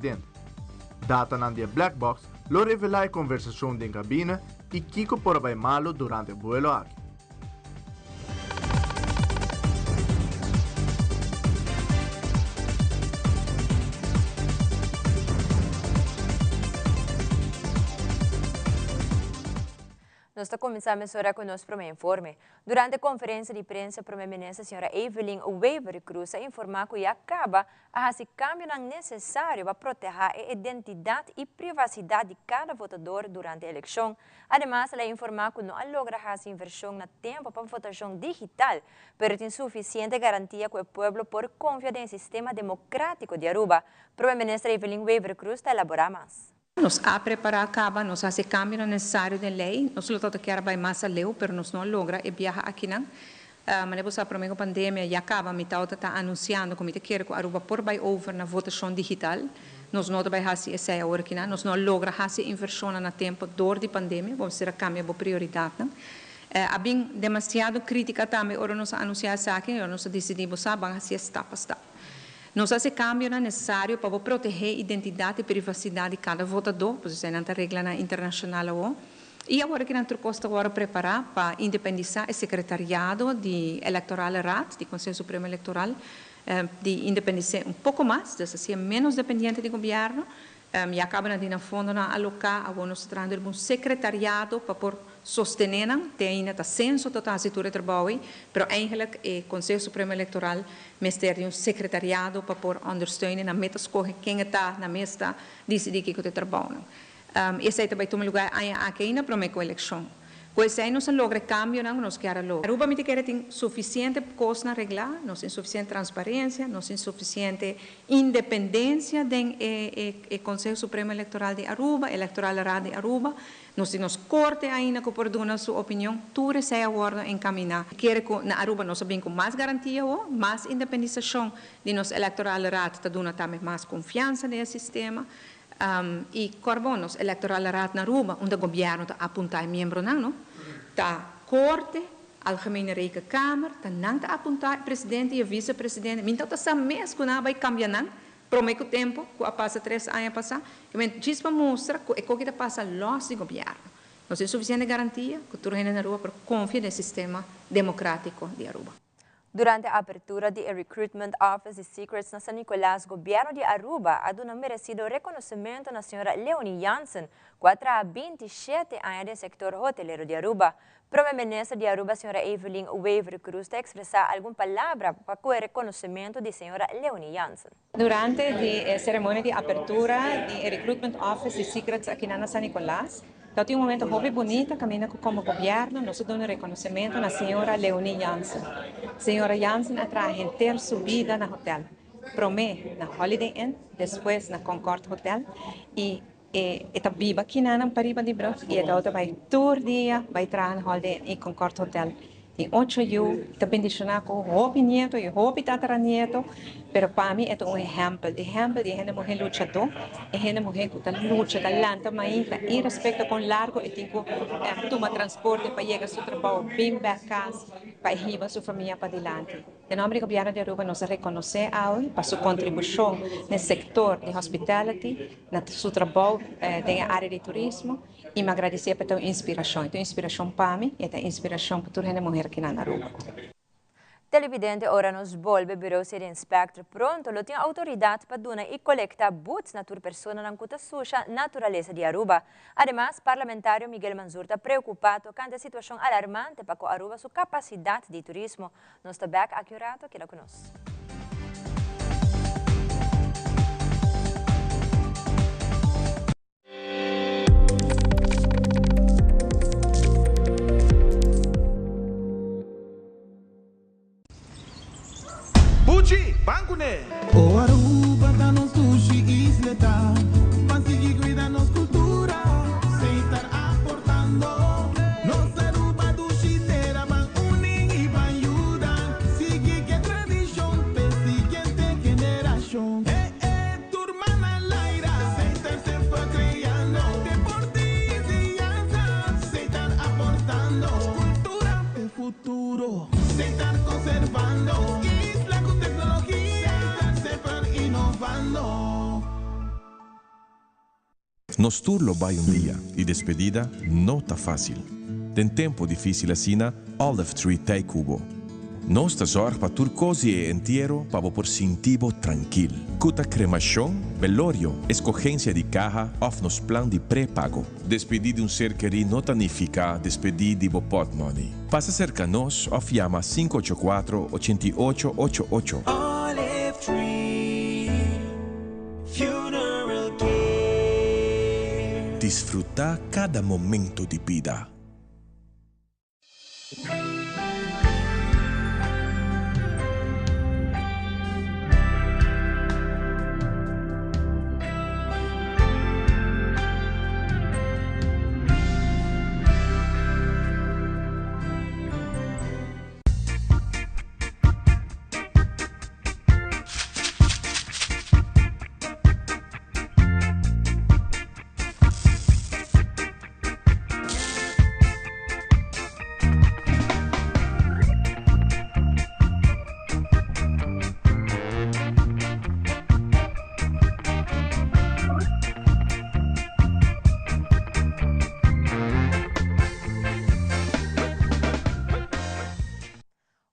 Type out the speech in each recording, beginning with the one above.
Presidente. Datanan di e black box lo revelá e konversashon den kabina i kiko por a bai malu durante e buelo aki. Nos ta kuminsá mesora ku nos promé informe. Durante konferensia di prensa Promé Minister señora Evelyn Wever-Croes a informá ku ya kaba a hasi kambionan nesesario pa protehá e identidat i privasidat di kada votador durante elekshon. Ademas el a informá ku no a logra hasi invershon na tempu pa votashon digital, pero tin sufisiente garantia ku e pueblo por konfia den e sistema demokrátiko di Aruba. Prome Minister Evelyn Wever-Croes ta elaborá mas. Nos a prepará kaba, nos a hasi e kambionan nesesario den lei. Nos lo tabata kier a bai mas aleu, pero nos no a logra e biaha akinan. Manera bo sa prome ku pandemia ya kaba mi tabata ta anunsiando ku mi ta kere ku Aruba por bai over na votashon digital. Nos no ta bai hasi esei awor akinan. Nos no a logra hasi e invershonnan na tempu dor di pandemia. Bo mester a kambia bo prioridatnan. A bin demasiado kritika tambe ora nos a anunsiá esaki i ora nos a disidí bo sa ban hasié stap pa stap. Nos hasi e kambionan nesesario pa bo protehé identidat i privasidat di kada votadó, pasobra eseinan ta reglanan internashonal awor. I awor ki nan tur kos ta wòrdu prepará pa independisá e sekretariado di Electorale Raad, di Konseho Supremo Elektoral, di independis'é un poko mas, dus hasié ménos dependiente di gobièrnu. Ya kaba nan tin nan fondonan aloká, awor nos ta trahando riba un sekretariado pa por sostené nan. Te ainda ta Censo ta ta hasi tur e trabou ei, pero eigenlijk e Konseho Supremo Elektoral mester di un sekretariado pa por ondersteunen. Nan mes ta skohe ken e ta, nan mes ta disidí kiko ta e trabounan. Esei ta bai tuma lugar e aña aki ainda prome ku elekshon. Ku esei nos a logra e kambionan ku nos kier a logra. Aruba mi ta kere tin sufisiente kosnan reglá, nos tin sufisiente transparensia, nos tin sufisiente independensia den e e Konseho Supremo Elektoral di Aruba, Electorale Raad di Aruba, nos tin nos korte ainda ku por duna su opinion, tur esei a wòrdu enkaminá. Mi kere ku na Aruba nos a bin ku mas garantia awor, mas independisashon di nos Electorale Raad ta duna tambe mas konfiansa den e sistema. I kòrbon nos Electorale Raad na Aruba, unda gobièrnu ta apuntá e miembronan, no? Ta Korte, Algemene Rekenkamer, ta nan ta apuntá e presidente i e visepresidente. Mi ta sa mes ku nan a bai kambia nan promé ku tempu ku a pasa tres aña pasá. Ke men djis pa mustra ku e koki ta pasa lòs di gobièrnu. Nos tin sufisiente garantia ku tur hende na Aruba por konfia den e sistema demokrátiko di Aruba. Durante apertura di e Recruitment Office di Secrets na San Nicolas, Gobierno di Aruba a duna merecido reconocimento na señora Leonie Jansen, cu a traha 27 aña den sector hotelero di Aruba. Prome Minister di Aruba, señora Evelyn Wever-Croes ta expresa algun palabra pa cu e reconocimento di señora Leonie Jansen. Durante di e ceremonia di apertura di e Recruitment Office di Secrets akinan na San Nicolas, ta tin un momento hopi bunita caminda cu como gobierno nos a duna reconocimento na señora Leonie Jansen. Señora Jansen a traha henter su bida na hotel, prome na Holiday Inn, despues na Concord Hotel y e ta biba akinan pariba di brug y e ta bay tur dia bay traha na Holiday Inn y Concord Hotel. Tin ocho yu, ta bendishoná ku hopi nieto i hopi tataranieto, pero pa mi e ta un ehèmpel, ehèmpel di e hende muhé luchadó, e hende muhé ku ta lucha, ta lanta mainta irespekto kon largu e tin ku tuma transporte pa yega su trabou, bin bèk kas pa e hiba su famia padilanti. Den nòmber di Gobièrnu di Aruba nos a rekonosé awe pa su kontribushon n'e sektor di hospitality, na su trabou den e área di turismo. I mi a gradisé pa e ta un inspirashon. E ta un inspirashon pa mi i e ta inspirashon pa tur hende muher kinan na Aruba. Televidente ora nos bolbe Bureau City Inspector pronto lo tin autoridad pa duna y colecta boet na tur personanan cu ta susha naturalesa di Aruba. Ademas, Parlamentario Miguel Mansur ta preocupa tocante e situacion alarmante pa cu Aruba su capacidad di turismo. Nos ta bek aki un rato, keda cu nos. Buchi, ban kuné! O Aruba ta nos dushi isleta, Ban sigui cuida nos cultura, Seitar aportando. Nos Aruba dushi tera, Ban uni y ban yuda, Sigui ke tradicion. Nos tur lo bai un dia y despedida no ta facil. Den tempo dificil asina, Olive Tree t'ey cu bo. Nos ta zorg pa tur cos di e entiero pa bo por sinti bo trankil. Cu ta cremacion, belorio, escogencia di caha of nos plan di pre-pago. Despedi di un ser kerí no ta nifica despedi di bo potmoney. Pasa cerca nos of yama 584 88 88. Olive Tree Funeral Care. Disfruta cada momento di bida.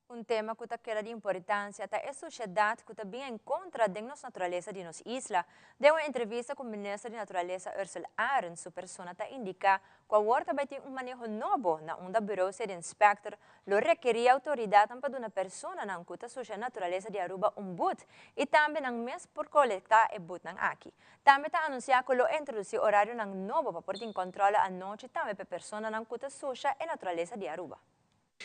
Un tema cu ta keda di importancia ta e suciedad cu ta bin en contra den nos naturalesa di nos isla. Den un entrevista cu Minister di Naturalesa Ursell Arends su persona ta indica cu awor ta bay tin un maneho nobo na unda Bureau City Inspector lo rekeri autoridadnan pa duna personanan cu ta sucia naturalesa di Aruba un boet y tambe nan mes por colecta e boetnan aki. Tambe ta anuncia cu lo introduci orarionan nobo pa por tin controle anochi tambe p'e personanan cu ta sucia e naturalesa di Aruba.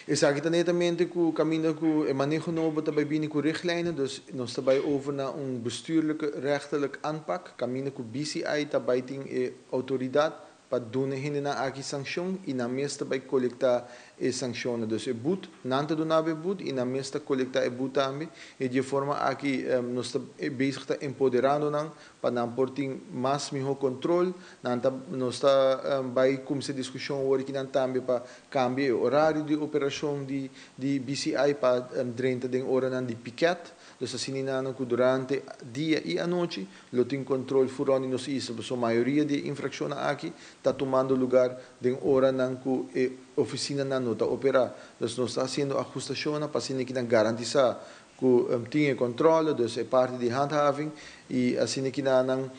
Esaki ta netamente ku kaminda ku e maneho nobo ta bai bini ku richtlijnen, dus nos ta bai over na un bestuurlijke rechterlijk aanpak, kaminda ku BCI ta bai tin e outoridat pa duna e hendenan aki sankshon i nan mes ta bai kolektá e sankshonnan. Dus e but, nan ta duna bo e but i nan mes ta kolektá e but tambe i di e forma aki nos ta bezig ta empoderando nan pa nan por tin mas mihó kontrol. Nan ta nos ta bai kuminsá diskushon awor aki nan tambe pa kambia e orario di operashon di di BCI pa drenta den oranan di piket. Dus asina nan ku durante dia i anochi lo tin kontrol fu rònt di nos isla, pasobra mayoria di e infrakshonnan aki ta tumando lugar den oranan ku e ofisinanan no ta operá. Dus nos ta hasiendo ahustashonnan pa asina ki nan garantisá ku tin e kontrole, dus e parti di handhaving, i asina ki nan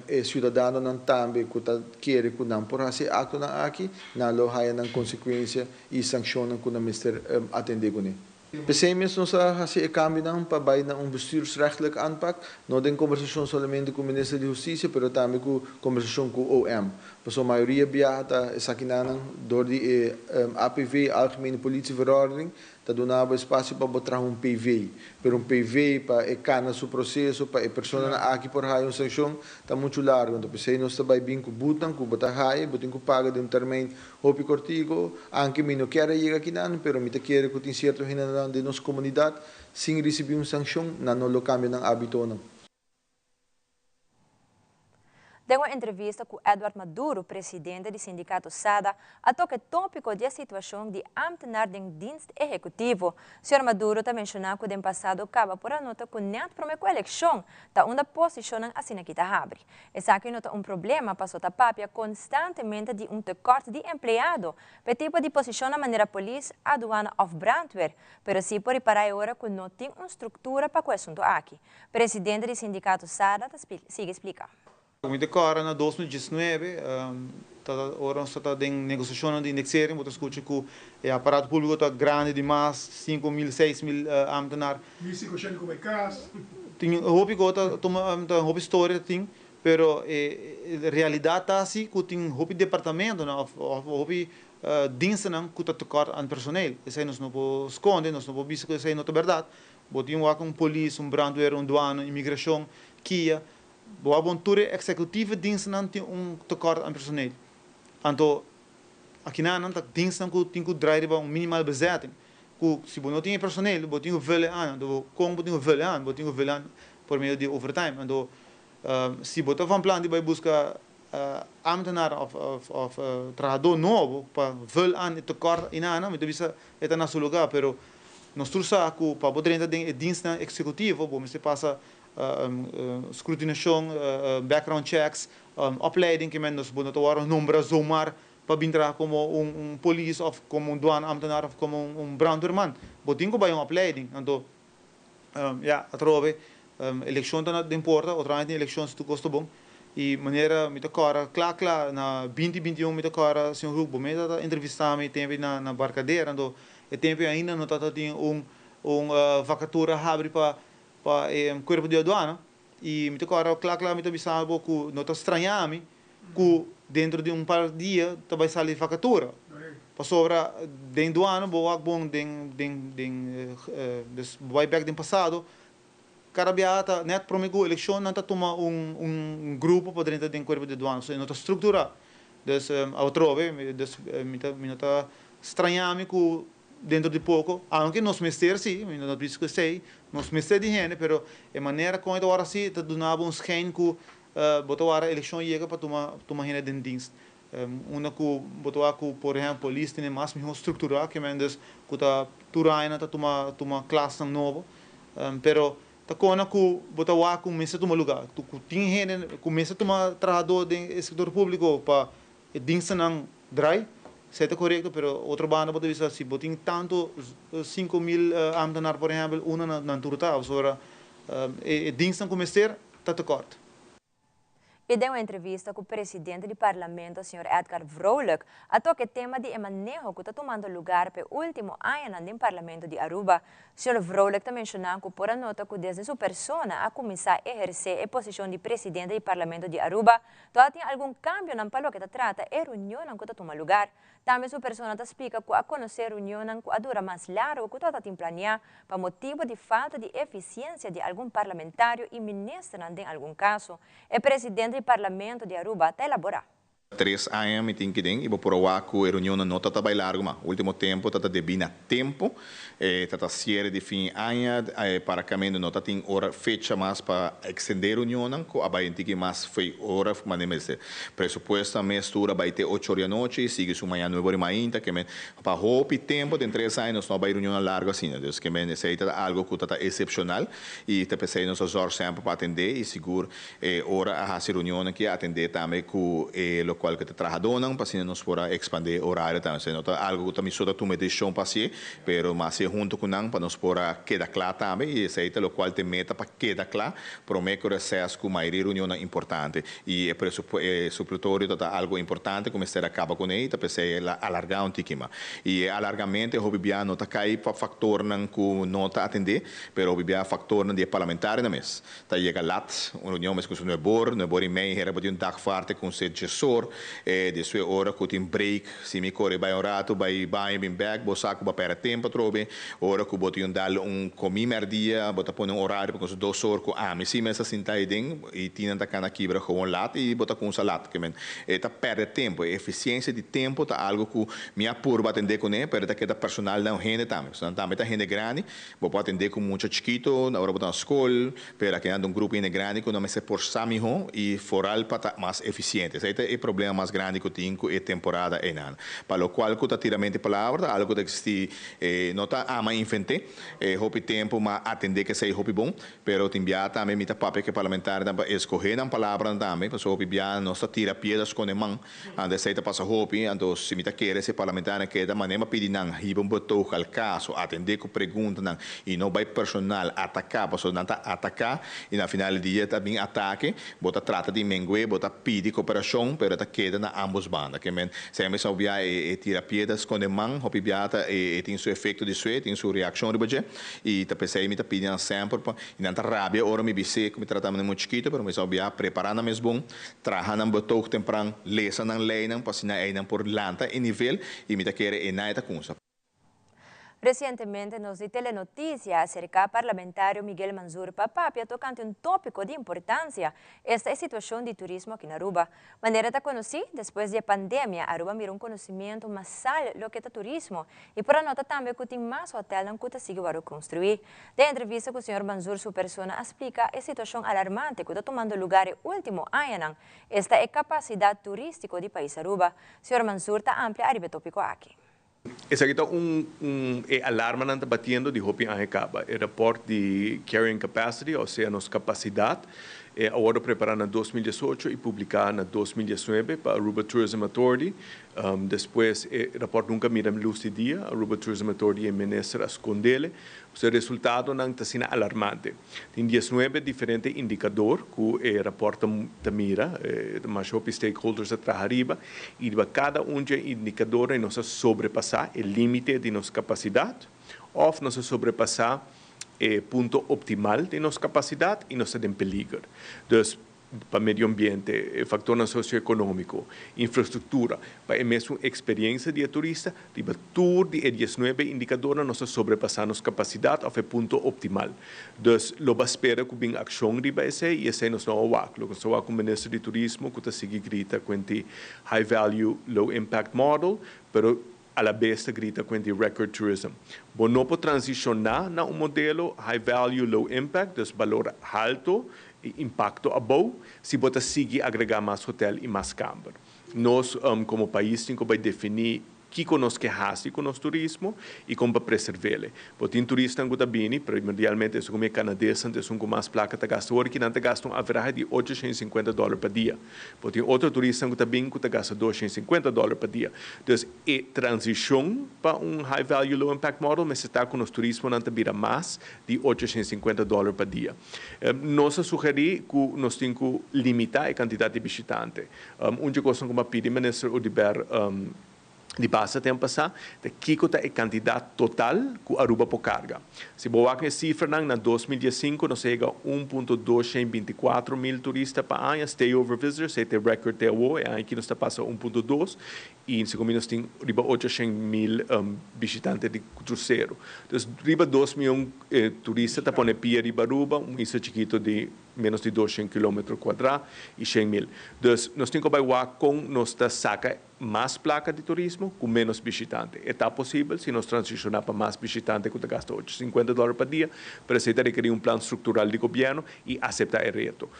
e siudadanonan tambe ku ta kere ku nan por hasi e aktonan aki, nan lo haya nan konsekuensia i sankshonnan ku nan mester atendé kuné. P'esei mes nos a hasi e kambionan pa bai na un bestuursrechtelijk aanpak, no den kombersashon solamente ku Minister di Hustisia, pero tambe ku kombersashon ku OM. Pasobra mayoria biaha ta esakinanan dor di e APV, Algemene Politieverordening, Ta duna bo espasio pa bo traha un PV. Pero un PV pa e kana su proseso, pa e personanan aki por haya un sanshon, ta muchu largu. Anto p'esei nos ta bai bin ku butnan ku bo ta haya, bo tin ku paga den un termijn hopi kortiku. Anke mi no kier a yega akinan, pero mi ta kere ku tin sierto hendenan den nos komunidat sin risibí un sanshon, nan no lo kambia nan ábitonan. Den un entrevista cu Edward Maduro, presidente di sindicato SADA, a toca e topico di e situacion di ambtenaar den dienst ehecutivo. Señor Maduro ta menciona cu den pasado caba por a nota cu net prome cu eleccion ta unda posicionnan asina ki ta habri. Esaki no ta un problema paso ta papia constantemente di un tekort di empleado p'e tipo di posicionnan manera polis, aduana of brandweer, pero si por ripara e ora cu no tin un structura pa cu e asunto aki. Presidente di sindicato SADA ta sigui splica. Mi ta kòrda na 2019, ta ora nos ta den negosiashonnan di indexering, bo ta skucha ku e aparato públiko ta grandi dimas, 5000, 6000 ámtenar. 1500 ku bai kas. Tin hopi ku ta tuma, ta hopi storia ta tin, pero e realidat ta si ku tin hopi departamentonan òf hopi dienstennan ku ta tekòrt aan personeel. Esei nos no por skonde, nos no por bisa ku esei no ta bèrdat. Bo tin wak un polis, un brandweer, un duana, imigrashon, kia. Bo wak bon tur e executieve dienstnan tin un tekort aan personeel. Anto akinan nan ta dienstnan ku tin ku draai riba un minimaal bezetting. Ku si bo no tin e personeel, bo tin ku vul e aan. Anto bo kon bo tin ku vul e aan? Bo tin ku vul e aan por medio di overtime. Anto si bo ta van plan di bai buska ambtenaar of of trahadó nobo pa vul aan e tekort inana, mi ta bisa e ta na su lugá, pero nos tur sa ku pa bo drenta den e dienstnan eksekutivo bo mester pasa Scrutinacion, background checks, opleiding cu men, dus bo no ta wordo nombra zomaar pa bin traha como un polis of como un douane-ambtenaar of como un brandweerman. Bo tin cu bay un opleiding. Anto, ya, atrobe, eleccion ta na den porta, otro aña tin eleccion si tur cos ta bon. Y manera mi ta cora cla cla na 2021 mi ta cora, señor Hoek, bo mes a entrevista mi tempo na Barcadera, anto e tempo ainda no tata tin un vacatura habri pa e cuerpo di aduana y mi ta cora cla cla mi ta bisa bo cu no ta straña mi cu dentro di un par dia ta bay sali vacatura. Pasobra den douane bo wak bon den dus bo bay bek den pasado, cada biaha ta net prome cu eleccion nan ta tuma un grupo pa drenta den cuerpo di douane, so no ta structura. Dus atrobe, dus mi no ta straña mi cu dentro di poco, aunke nos mester si, mi no bisa cu esey, nos mester di hende, pero e manera con e ta worde haci ta duna bo un schijn cu bo ta wara eleccion yega pa tuma hende den dienst. Unda cu bo ta wak cu, por ehempel, polis tiene mas miho structura, ke men dus cu ta tur aña ta tuma klasnan nobo, pero ta cona cu bo ta wak cu mester tuma lugar, cu tin hende cu mester tuma trahador den e sector publico pa e dienstnan draai, esey ta corecto, pero otro banda bo ta bisa si bo tin tanto 5000 ambtenaar, por ehempel, unda nan tur ta, pasobra e dienstnan cu mester ta tekort. E den un entrevista cu presidente di parlamento, señor Edgar Vrolijk, a toca e tema di e maneho cu ta tumando lugar pa ultimo aña den parlamento di Aruba. Señor Vrolijk ta menciona cu por a nota cu desde su persona a cuminsa eherce e posicion di presidente di parlamento di Aruba, tin algun cambio pa loke ta trata e reunion cu ta tuma lugar. Tambe su persona ta splica cu a conoce reunion cu a dura mas largo cu tabatin planea pa motibo di falta di eficiencia di algun parlamentario y minister den algun caso. E presidente di parlamento di Aruba ta elabora. 3 aña mi tin aki den y bo por wak cu e reunion no ta bay largo, ma ultimo tempo ta debi na tempo, ta cierre di fin aña, para caminda no ta tin ora fecha mas pa extende reunion, cu a bay tiki mas foi ora mane mester. Presupuesto mestura bay te 8 or di anochi, sigui su mañana 9 or mainta, ke men pa hopi tempo den 3 aña nos no bay reunion largo asina. Dus ke men esey ta algo cu ta excepcional y ta p'esey nos a zorg semper pa atende y sigur ora a haci reunion aki atende tambe cu locual cu ta trahadornan pa asina nos por expande horario tambe. No ta algo cu tambe so ta tuma decision pa haci, pero mas hunto cu nan pa nos por keda cla tambe y esey ta locual ta meta pa keda cla, prome cu receso cu mayoria reunion importante y e supletorio ta algo importante cu mester a caba cu ne, ta p'esey el a alarga un tiki mas. Y alargamento hopi bia no ta cay pa factornan cu no ta atende, pero hopi bia factornan di parlamentario na mes. Ta yega laat, un reunion mes cu su 9 or, 9:30, hera un dagvaart cu se gesor, despues ora cu tin break, si mi core bay un rato, bay baño, bin back, bo saco ba pera tempo trobe, ora cu bo tin un dal un comi merdia, bo ta pone un horario pa 2 or cu ami si mes sinta ey den, y tin ta cana kibra gewoon laat y bo ta cu un salat, ke men, e ta perde tempo, e eficiencia di tempo ta algo cu mi a purba atende cu ne, pero ta keda personal na hende tambe, so tambe ta hende grandi, bo por atende cu mucho chikito, na ora bo ta na scol, pero aki un grupo hende grandi cu no mester por sa miho y vooral pa ta mas eficiente. Esey ta e problema mas grandi cu tin cu e temporada eynan. Pa locual cu ta tiramento di palabra, algo cu ta existi, no ta ami a inventa, hopi tempo m'a atende cu esey hopi bon, pero tin bia tambe mi ta papia cu parlamentario pa escoge nan palabra tambe, pasobra hopi bia nos ta tira piedra sconde man, anto esey ta pasa hopi, anto si mi ta kere si parlamentario keda manera m'a pidi nan hiba un betoog al caso, atende cu pregunta nan y no bay personal ataca, pasobra nan ta ataca y na final di dia ta bin atake, bo ta trata di mengue, bo ta pidi cooperacion, pero ta keda na ambos banda. Ke men, semper sa bia e tira piedra sconde man, hopi bia ta e tin su efecto di sue, tin su reaccion riba dje, y ta p'esey mi ta pidi nan semper pa, y nan ta rabia ora mi bis'e cu mi trata nan mucho chikito, pero mi sa bia prepara nan mes bon, traha nan betoog tempran, lesa nan leynan, pa asina nan por lanta e nivel, y mi ta kere e na ta cunsa. Recientemente nos di Telenoticia a acerca parlamentario Miguel Mansur pa papia tocante un topico di importancia, esta e situacion di turismo aki na Aruba. Manera ta conoci, despues di pandemia, Aruba a mira un crecimento masal loke ta turismo y por nota tambe cu tin mas hotel cu ta sigui construi. Den entrevista cu señor Mansur, su persona a splica e situacion alarmante cu ta tumando lugar e ultimo aña, esta e capacidad turistico di pais Aruba. Señor Mansur ta amplia e topico aki. Esaki ta un un e alarmanan ta batiendo di hopi aña caba. E rapport di carrying capacity, osea nos capacidad, e a wordo prepara na 2018 y publica na 2019 pa Aruba Tourism Authority. Despues e rapport nunca mira luz di dia, Aruba Tourism Authority y e minister a scondele. Su resultadonan ta asina alarmante. Tin diesnuebe diferente indikador ku e rapòrt ta mira, masha hopi stakeholders a traha riba, i riba kada un dje indikadornan nos a sobrepasá e límite di nos kapasidat òf nos a sobrepasá e punto optimal di nos kapasidat i nos ta den peliger. Dus, pa medio ambiente, e factornan socioeconomico, infrastructura, pa e mesun experiencia di e turista, riba tur di e diesnuebe indicadornan nos a sobrepasa nos capacidad of e punto optimal. Dus lo ba spera cu bin accion riba esey y esey nos no a wak. Loke nos a wak cu Minister di Turismo cu ta sigui grita cuenti high value, low impact model, pero a la bes ta grita cuenti record tourism. Bo no por transiciona na un modelo high value, low impact, dus balor halto y impacto abou, si bo ta sigui agrega mas hotel y mas camber. Nos como pais tin cu bay defini kico nos ke haci cu nos turismo y con pa preservele. Bo tin turistan cu ta bini, primordialmente esun cu mi e Canadesan ta esun cu mas placa ta gasta awor, kinan ta gasta un averahe di 850 dollar pa dia. Bo tin otro turistan cu ta bin cu ta gasta 250 dollar pa dia. Dus e transicion pa un high value low impact model mester ta cu nos turismonan ta bira mas di 850 dollar pa dia. Nos a sugeri cu nos tin cu limita e cantidad di bishitante. Un dje cosnan cu mi a pidi Minister Oduber di basta tempo pasá, ta kiko ta e kantidat total ku Aruba por karga. Si bo wak na e sifranan, na 2015 nos a yega 1.224 mil turista pa aña, stayover visitors, esei ta e record te awo, e aña aki nos ta pasa 1.2 i segun mi nos tin riba 800 mil bishitante di krusero. Dus riba 2 mion turista ta pone pia riba Aruba, un isla chikito di ménos di 200 kilometro kuadrá i 100 mil. Dus nos tin ku bai wak kon nos ta saka Mas plaka di turismo ku ménos bishitante. E ta posibel si nos transishoná pa mas bishitante ku ta gasta 850 dòler pa dia, pero esei ta rekerí un plan struktural di gobièrnu i aseptá e reto.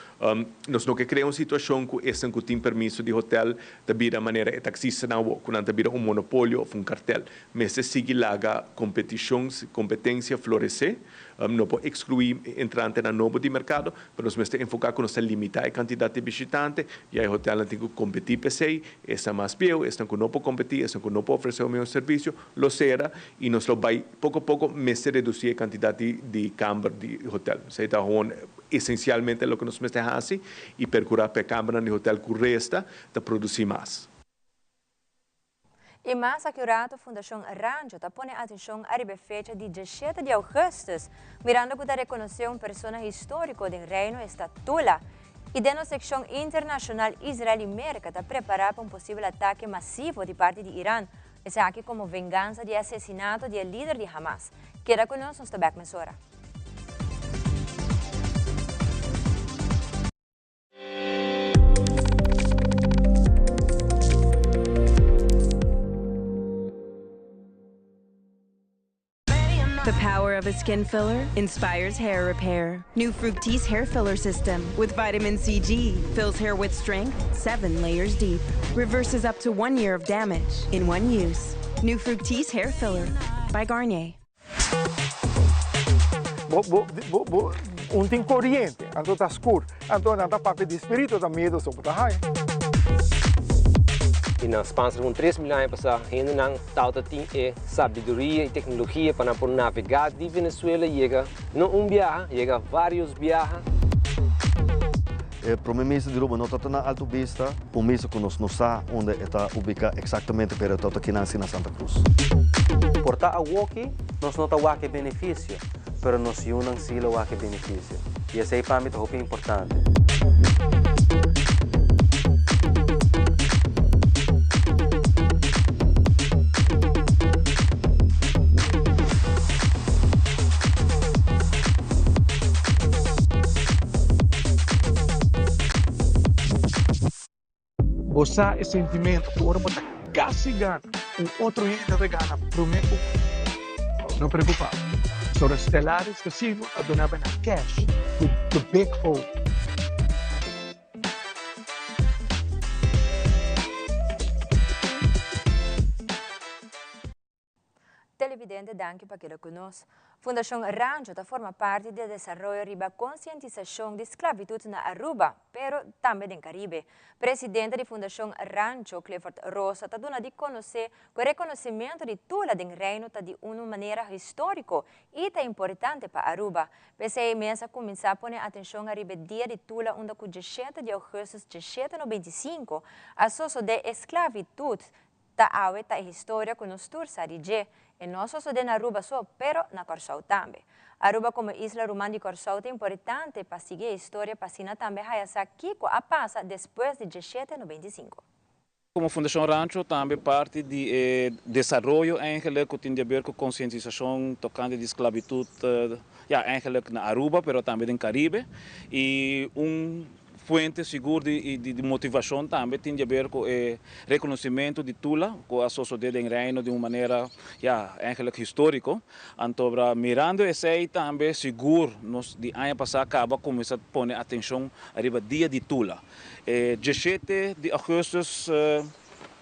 Nos no ke krea un situashon ku esnan ku tin permiso di hotèl ta bira manera e taksistanan awor, ku nan ta bira un monopolio òf un kartèl. Mester sigui laga kompetishon, kompetensia floresé. No por ekskluí entrantenan nobo di merkado, pero nos mester enfoká ku nos ta limitá e kantidat di bishitante, ya e hotelnan tin ku kompetí p'esei, esnan mas bieu, esnan ku no por kompetí, esnan ku no por ofresé un mihó servisio, lo sera i nos lo bai poko poko mester redusí e kantidat di di kamber di hotel. Esei ta hon esensialmente loke nos mester hasi i perkurá pa e kambernan di hotel ku resta ta produsí mas. I mas aki un rato Fundashon Rancho ta pone atenshon ariba e fecha di diesshete di augustus, mirando ku ta rekonosé un persona históriko den Reino esta Tula. I den nos sekshon internashonal Israel i Merka ta prepará pa un posibel atake masivo di parti di Iran, esaki komo vengansa di e asesinato di e lider di Hamas. Keda ku nos, nos ta bèk mesora. The power of a skin filler inspires hair repair. New Fructis hair filler system with vitamin CG fills hair with strength seven layers deep. Reverses up to one year of damage in one use. New Fructis hair filler by Garnier. Bo, bo, bo, bo, un tin corriente, anto ta scur, anto nan ta papia di spirito, ta miedo so bo ta haya. I nan sponsor un 3000 aña pasá, hendenan tabata tin e sabiduria i teknologia pa nan por navegá di Venezuela yega no un biaha, yega vários biaha. E prome mesa di Aruba no ta na Alto Vista, un mesa cu nos no sa unda e ta ubica exactamente pero e ta aki nansi na Santa Cruz. Por ta awoki nos no ta wak e beneficio, pero nos yunan si lo wak e beneficio. Y esey pa mi ta hopi importante. Bo sa e sentimento ku ora bo ta kasi gana, un otro hende ta gana promé ku bo? No preokupá, pasobra Stellaris Casino ta duna bo nan cash ku The Big O. Televidente danki pa keda ku nos. Fundashon Rancho ta forma parti di e desaroyo riba konsientisashon di sklabitut na Aruba, pero tambe den Karibe. Presidente di Fundashon Rancho, Clifford Rosa, ta duna di konosé ku e rekonosementu di Tula den Reino ta di un manera históriko i ta importante pa Aruba. P'esei mes a kuminsá pone atenshon ariba e dia di Tula unda ku diesshete di ougùstùs diesshete nobenta i sinku a sosodé e sklavitut Ta awe ta e historia ku nos tur sa di dje. E no a sosodé na Aruba so, pero na Kòrsou tambe. Aruba komo isla ruman di Kòrsou ta importante pa sigui e historia pa asina tambe haya sa kiko a pasa despues di diesshete nobenta i sinku. Komo Fundashon Rancho tambe parti di e desaroyo eigenlijk ku tin di aber ku konsientisashon tokante di sklabitut, ya eigenlijk na Aruba pero tambe den Karibe i un Fuente sigur di di motivacion tambe tin di haber cu e reconocimento di Tula cu a sosode den Reino di un manera, ja, eigenlijk historico. Antobra mirando esey tambe sigur nos di aña pasa caba cuminsa pone atencion ariba Dia di Tula. E diesshete di augustus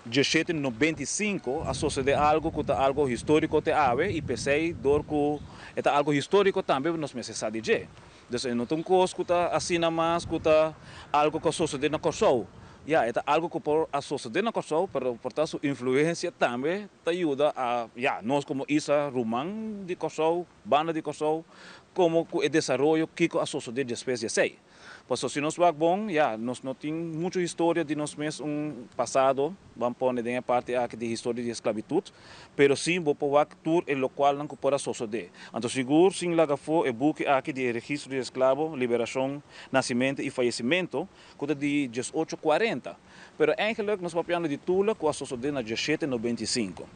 diesshete 95 a sosode algo cu ta algo historico te awe y p'esey door cu e ta algo historico tambe nos mester sa di dje. Dus e no ta un kos ku ta asina mas ku ta algu ku a sosodé na Kòrsou. Ya, e ta algu ku por a sosodé na Kòrsou, pero por ta su influensia tambe ta yuda a, ya, nos komo isla ruman di Kòrsou, banda di Kòrsou, komo ku e desaroyo kiko a sosodé despues di esei. Pasobra si nos wak bon, ya, nos no tin muchu historia di nos mes un pasado, ban pone den e parti aki di historia di esklabitut, Pero si bo por wak tur e lokualnan ku por a sosodé. Anto sigur sin laga afó e buki aki di e registro di esklabo, liberashon, nasimentu i fayesimentu, ku ta di diesocho kuarenta. Pero eigenlik nos papiando di Tula ku a sosodé na diesshete 95.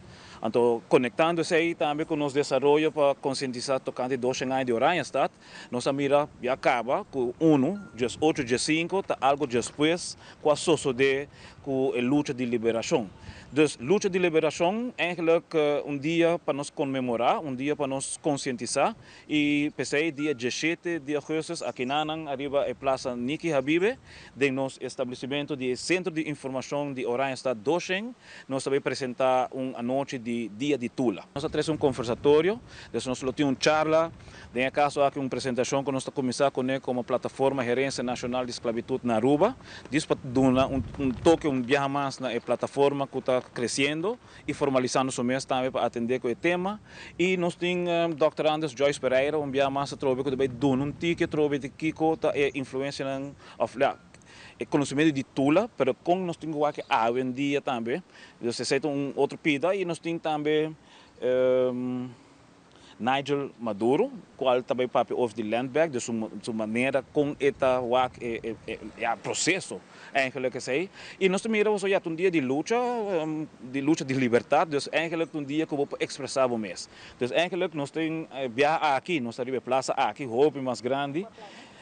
Anto konektando esei tambe ku nos desaroyo pa konsientisá tokante doshen aña di Oranjestad, nos a mira ya kaba ku unu, diesocho diesinku ta algu despues ku a sosodé ku e lucha di liberashon. Dus lucha di liberashon eigenlijk un dia pa nos konmemorá, un dia pa nos konsientisá i p'esei dia diesshete di augustus akinanan ariba e Plaza Niki Habibe den nos establesimentu di e Sentro di Informashon di Oranjestad Doshen nos ta bai presentá un anochi di Dia di Tula. Nos a trese un konversatorio, dus nos lo tin un charla. Den e kaso aki un presentashon ku nos ta kuminsá kuné komo Plataforma Herensia Nashonal di Sklabitut na Aruba, dis pa duna un toke un biaha mas na e plataforma ku ta kresiendo i formalisando su mes tambe pa atendé ku e tema. I nos tin Dòkter Anders Joyce Pereira un biaha mas atrobe ku ta bai duna un tiki atrobe di kiko ta e influensianan òf ya e konosementu di Tula, pero kon nos tin ku wak awendia tambe. Dus esei ta un otro pida i nos tin tambe. Nigel Maduro, cual ta bay papia over di landback, dus su manera con e ta wak e ya proceso eigenlijk esey. Y nos ta mira boso ya ta un dia di lucha, di lucha di libertad, dus eigenlijk ta un dia cu bo por expresa bo mes. Dus eigenlijk nos tin biaha aki, nos ta riba e plaza aki, hopi mas grandi.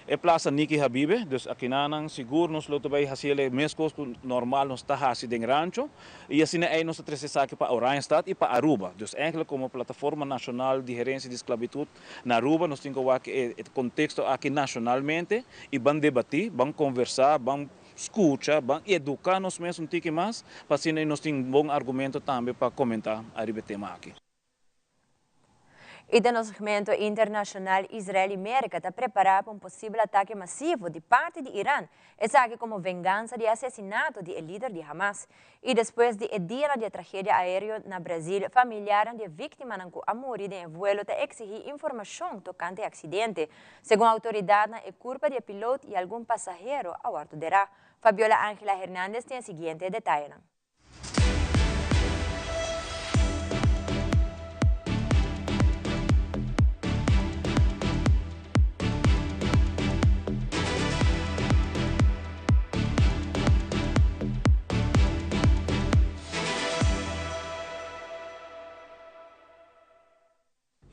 E plaza Niki Habibe, dus akinanan sigur nos lo ta bay haci el e mescos cu normal nos ta haci den Rancho y asina ey nos ta trece esaki pa Oranjestad y pa Aruba. Dus eigenlijk como Plataforma Nacional di Herencia di Esclavitud na Aruba nos tin cu wak e contexto aki nacionalmente y ban debati, ban conversa, ban scucha, ban educa nos mes un tiki mas pa asina nos tin bon argumento tambe pa comenta ariba e tema aki. I den nos segmento internashonal Israel i Merka ta prepará pa un posibel atake masivo di parti di Iran, esaki komo vengansa di e asesinato di e lider di Hamas. I despues di e dianan di e tragedia aéreo na Brazil, familiarnan di e víktimanan ku a muri den e vuelo ta eksigí informashon tokante e aksidente. Segun outoridatnan e kurpa di e pilot i algun pasahero a wòrdu derá. Fabiola Angela Hernandez tin e siguiente detayenan.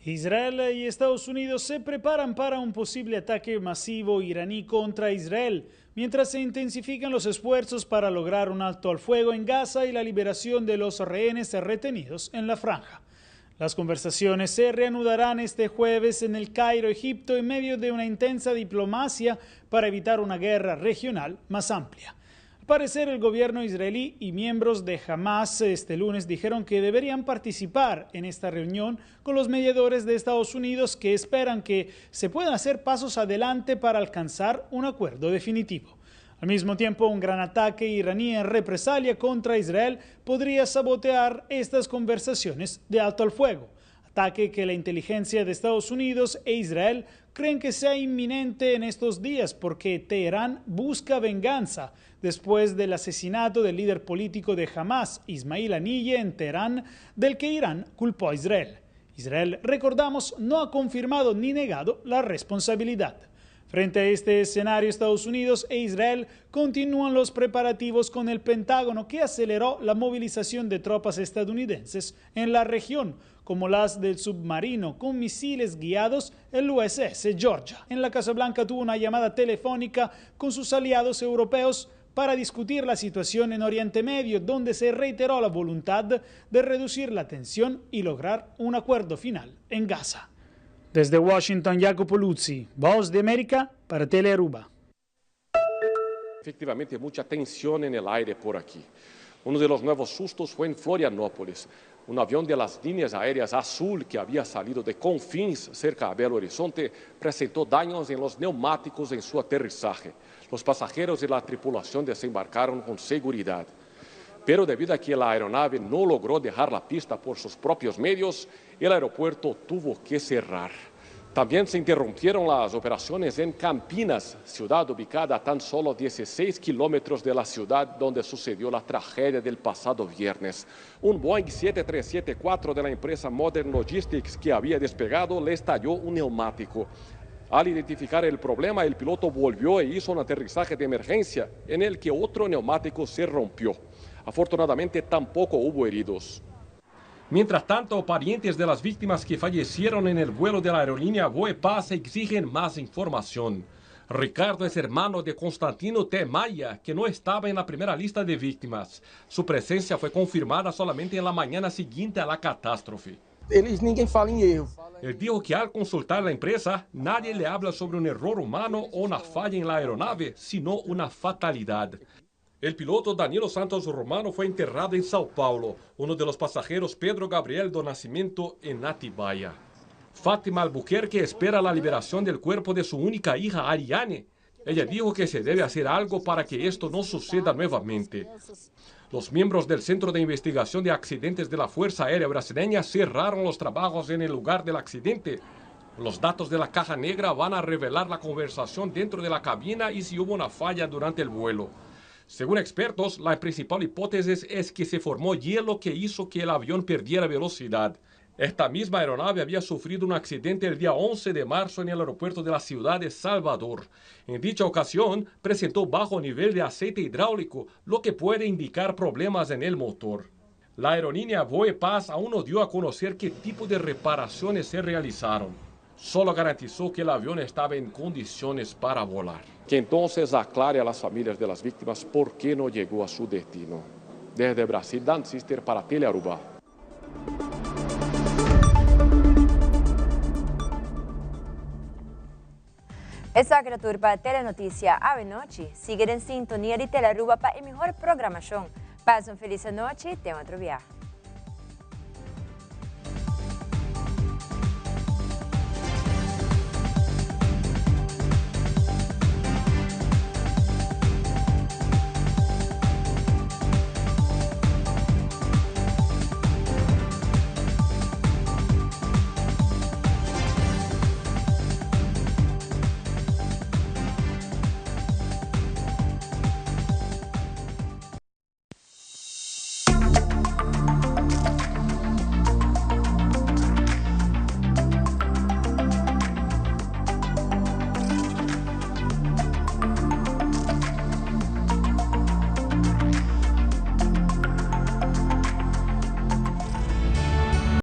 Israel y Estados Unidos se preparan para un posible ataque masivo iraní contra Israel, mientras se intensifican los esfuerzos para lograr un alto al fuego en Gaza y la liberación de los rehenes retenidos en la franja. Las conversaciones se reanudarán este jueves en el Cairo, Egipto, en medio de una intensa diplomacia para evitar una guerra regional más amplia. Parecer el gobierno israelí y miembros de Hamas este lunes dijeron que deberían participar en esta reunión con los mediadores de Estados Unidos que esperan que se puedan hacer pasos adelante para alcanzar un acuerdo definitivo. Al mismo tiempo, un gran ataque iraní en represalia contra Israel podría sabotear estas conversaciones de alto al fuego. Ataque que la inteligencia de Estados Unidos e Israel creen que sea inminente en estos días porque Teherán busca venganza después del asesinato del líder político de Hamas, Ismail Haniyeh, en Teherán, del que Irán culpó a Israel. Israel, recordamos, no ha confirmado ni negado la responsabilidad. Frente a este escenario, Estados Unidos e Israel continúan los preparativos con el Pentágono, que aceleró la movilización de tropas estadounidenses en la región, como las del submarino con misiles guiados, el USS Georgia. En la Casa Blanca tuvo una llamada telefónica con sus aliados europeos para discutir la situación en Oriente Medio, donde se reiteró la voluntad de reducir la tensión y lograr un acuerdo final en Gaza. Desde Washington, Jacopo Luzzi, Voz de América para Telearuba. Efectivamente, mucha tensión en el aire por aquí. Uno de los nuevos sustos fue en Florianópolis. Un avión de las líneas aéreas Azul que había salido de Confins, cerca a Belo Horizonte, presentó daños en los neumáticos en su aterrizaje. Los pasajeros y la tripulación desembarcaron con seguridad. Pero debido a que la aeronave no logró dejar la pista por sus propios medios, el aeropuerto tuvo que cerrar. También se interrumpieron las operaciones en Campinas, ciudad ubicada a tan solo 16 kilómetros de la ciudad donde sucedió la tragedia del pasado viernes. Un Boeing 7374 de la empresa Modern Logistics que había despegado le estalló un neumático. Al identificar el problema, el piloto volvió e hizo un aterrizaje de emergencia en el que otro neumático se rompió. Afortunadamente tampoco hubo heridos. Mientras tanto, parientes de las víctimas que fallecieron en el vuelo de la aerolínea Voepass exigen más información. Ricardo es hermano de Constantino T. Maya, que no estaba en la primera lista de víctimas. Su presencia fue confirmada solamente en la mañana siguiente a la catástrofe. Eles, ninguém fala em erro. Él dijo que al consultar a la empresa, nadie le habla sobre un error humano o una falla en la aeronave, sino una fatalidad. El piloto Danilo Santos Romano fue enterrado en Sao Paulo, uno de los pasajeros Pedro Gabriel do Nascimento en Atibaia. Fátima Albuquerque espera la liberación del cuerpo de su única hija Ariane. Ella dijo que se debe hacer algo para que esto no suceda nuevamente. Los miembros del Centro de Investigación de Accidentes de la Fuerza Aérea Brasileña cerraron los trabajos en el lugar del accidente. Los datos de la caja negra van a revelar la conversación dentro de la cabina y si hubo una falla durante el vuelo. Según expertos, la principal hipótesis es que se formó hielo que hizo que el avión perdiera velocidad. Esta misma aeronave había sufrido un accidente el día 11 de marzo en el aeropuerto de la ciudad de Salvador. En dicha ocasión, presentó bajo nivel de aceite hidráulico, lo que puede indicar problemas en el motor. La aerolínea Voepass aún no dio a conocer qué tipo de reparaciones se realizaron. Solo garantizó que el avión estaba en condiciones para volar. Que entonces aclare a las familias de las víctimas por qué no llegó a su destino. Desde Brasil, Dan Sister para Telearuba. Esaki ta tur pa Telenoticia awe nochi. Sigui den sintonia di Telearuba pa e mihor programacion. Pasa un feliz anochi, te otro biaha.